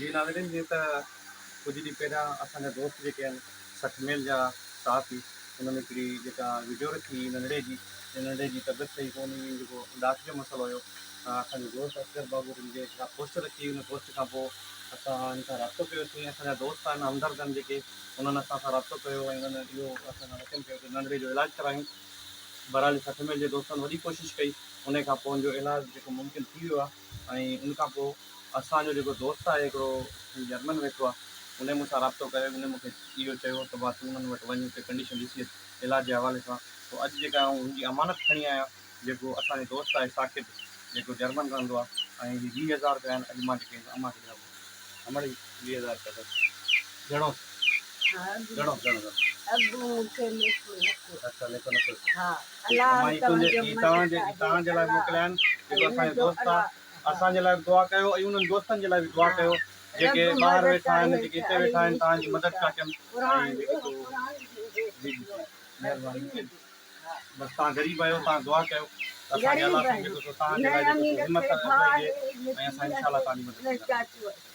جي ناظرين جيئن ته ڪجهه ڏينهن پهريان اسان جا دوست جيڪي آهن سٺ ميل جا صحافي انهن هڪڙي جيڪا وڊيو رکي هئي ننڍڙي جي جنهن ننڍڙي جي طبيعت صحيح ڪونه هئي جيڪو ڏاٺ جو مسئلو هيو اسان جو دوست اصغر بابو جن جي جيڪا پوسٽ رکي هئي ان پوسٽ کان پوء اسان ان سان رابطو ڪيوسين اسان جا دوست آهن همدرد آهن جيڪي انهن اسان سان رابطو ڪيو ۽ انهن اهو اسان کان وچن ڪيو ته ننڍڙي جو علاج ڪرايون بهرحال سٺ ميل جي دوستن وڏي ڪوشش ڪئي ان کان پوء ان جو علاج جيڪو ممڪن ٿي ويو آهي ۽ ان کان پوء اسان جو جيڪو دوست آهي هڪڙو جرمن ويٺو آهي ان مون سان رابطو ڪيو ان مون کي اهو چيو ته ڀا تون انهن وٽ وڃ اتي ڪنڊيشن ڏسي اچ علاج جي حوالي سان پوء اڄ جيڪا آئون هن جي امانت کڻي آيان جيڪو اسان جو دوست آهي ثاقب جيڪو جرمن رهندو آهي ۽ هي 20,000 رپيا آهن اڄ مان جيڪي امان کي ڏيان ٿو امڙ هي 20,000 رپيا اٿس ڳڻو ڳڻو ڳڻو ڳڻو ابو مون کي ليکو نه ڪو اڇا ليکو نه ڪو ها الله امان هي تنهنجي هي توهان جي هي توهان جي لاء موڪليا آهن جيڪو اسان جو دوست آهي اسان جي لاء به دعا ڪيو ۽ انهن دوستن جي لاء به دعا ڪيو جيڪي ٻاهر ويٺا آهن جيڪي هتي ويٺا آهن توهان جي مدد پيا ڪن ۽ جيڪي سو جي جي مهرباني بس توهان غريب آهيو توهان دعا ڪيو ته اسان کي الله سائين جيڪو سو توهان جي لاء جيڪو سو همت افزائي ڏي ۽ اسان انشاء الله توهان جي مدد ڪنداسين.